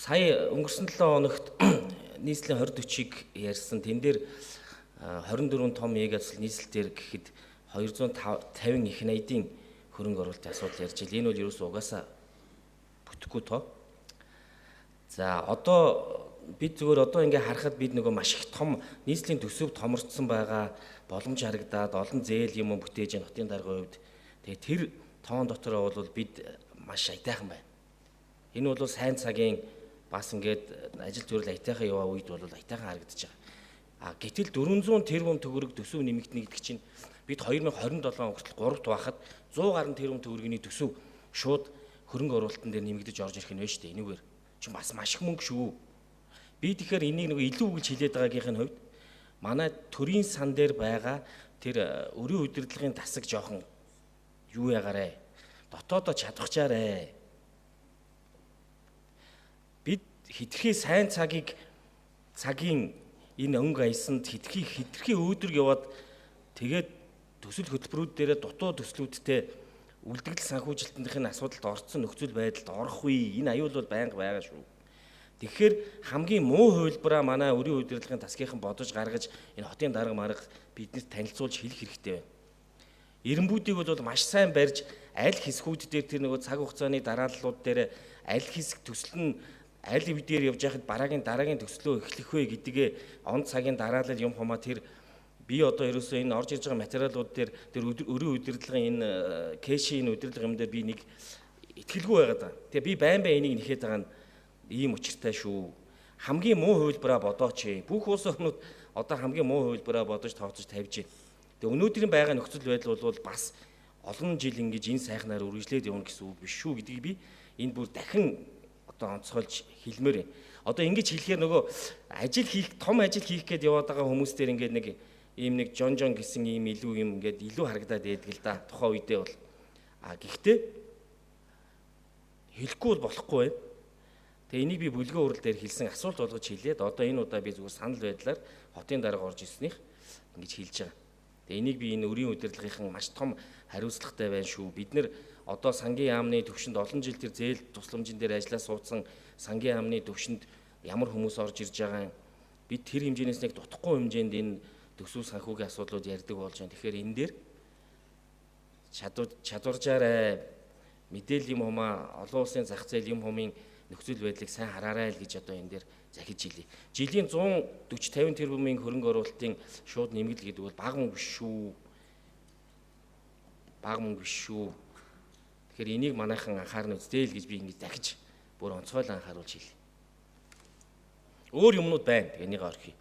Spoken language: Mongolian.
Сая өнгөрсөн 7 хоногт нийслэлийн 20 40-ыг ярьсан. Тэн дээр 24 том яг ажил нийслэл дээр гэхэд 250 их найдын хөрөнгө оруулалтын асуудал ярьж ил. Энэ бол ерөөсөө угаасаа бүтэхгүй тоо. За, одоо бид зүгээр одоо ингээ харахад бид нөгөө маш их том нийслэлийн төсөв томорцсон байгаа боломж харагдаад, олон зээл юм бүтээж энэ хотын даргын хувьд. Тэгээ тэр тоон дотор бол бид маш аятайхан байна. Энэ бол сайн цагийн бас ингээд ажил төрөл аятайхан яваа үед бол аятайхан харагдаж байгаа. А гэтэл 400 тэрбум төгрөг төсөв нэмэгдэнэ гэдэг чинь бид 2027 он хүртэл 3 байхад 100 гаруй тэрбум төгрөгийн төсөв шууд хөрөнгө оруулалтын дээр нэмэгдэж орж ирэх нь байна шүү дээ. Энүүгээр чинь бас маш их мөнгө шүү. Би тэгэхээр энийг нөгөө илүү үгэлж хилээд байгаагийнх нь хувьд манай төрийн сан дээр байгаа тэр өрийн удирдлагын тасаг жоохон юу ягаарэ, дотоодоо чадвахчаарэ. Бид хитрхи сайн цагийн энэ өнгө аясанд хитрхи хитрхи өөдрөг яваад, тэгээд төсөл хөтөлбөрүүд дээрээ дутуу төслүүдтэй үлдэгдэл санхүүжилтийнх нь асуудалд орцсон нөхцөл байдалд орох үе энэ аюул бол байнга байгаа шүү. Тэгэхээр хамгийн муу хувилбараа манай өрийн удирдлагын тасгийнхан бодож гаргаж, энэ хотын дарга марга биднэрт танилцуулж хэлэх хэрэгтэй байна. Эренбүүдийг бол маш сайн барьж, аль хэсгүүд дээр тэр нөгөө цаг хугацааны дарааллууд дээр аль хэсэг төсөл нь аль хэвдээр явж байхад бараагийн дараагийн төслөө эхлэх вэ гэдгээ он цагийн дараалал юм хумаа тэр би одоо ерөөсөө энэ орж ирж байгаа материалууд дээр тэр өрийн удирдлагын энэ кэшийн энэ удирдлага юм дээр би нэг итгэлгүй байгаад байгаа. Тэгээ би байн байн энийг нэхэд байгаа нь ийм учиртай шүү. Хамгийн муу хувилбараа бодооч. Бүх улс орнууд одоо хамгийн муу хувилбараа бодож тооцож тавьж байна. Тэгээ өнөөдрийн байгаа нөхцөл байдал бол бас олон жил ингэж энэ сайхнаар үргэлжлээд явна гэсэн үг биш шүү гэдгийг би энэ бүр дахин одоо онцгойлж хэлмээр байна. Одоо ингэж хэлэхээр нөгөө ажил хийх, том ажил хийх гээд яваад байгаа хүмүүс дээр ингээд нэг ийм нэг жон жон гэсэн ийм илүү юм ингээд илүү харагдаад байдаг л да тухайн үедээ бол. А гэхдээ хэлэхгүй бол болохгүй байна. Тэгээ энийг би бүлгийн хурал дээр хэлсэн, асуулт болгож хэлээд, одоо энэ удаа би зүгээр санал байдлаар хотын дарга орж ирснийх ингэж хэлж байгаа. Тэгээ энийг би энэ өрийн удирдлагынхан маш том хариуцлагатай байна шүү. Бид нэр одоо сангийн яамны төвшөнд олон жил тэр зээл тусламжин дээр ажиллаа суудсан сангийн яамны төвшөнд ямар хүмүүс орж ирж байгаа юм. Бид тэр хэмжээнээс нэг дутхгүй хэмжээнд энэ төсөв санхүүгийн асуудлууд ярьдаг болж байна. Тэгэхээр энэ дээр чадваржаарай, мэдээлэл юм хумаа, олон улсын зах зээл юм хумын нөхцөл байдлыг сайн хараарай л гэж одоо энэ дээр захиж хэлье. Жилийн 140 50 тэрбумын хөрөнгө оруулалтын шууд нэмэгдэл гэдэг бол бага мөнгө биш шүү. Бага мөнгө биш шүү. Тэгэхээр энийг манайхан анхаарна үстэй л гэж би ингэж дахиж бүр онцгойлон анхааруулж хэлье. Өөр юмнууд байна. Энийг орхий.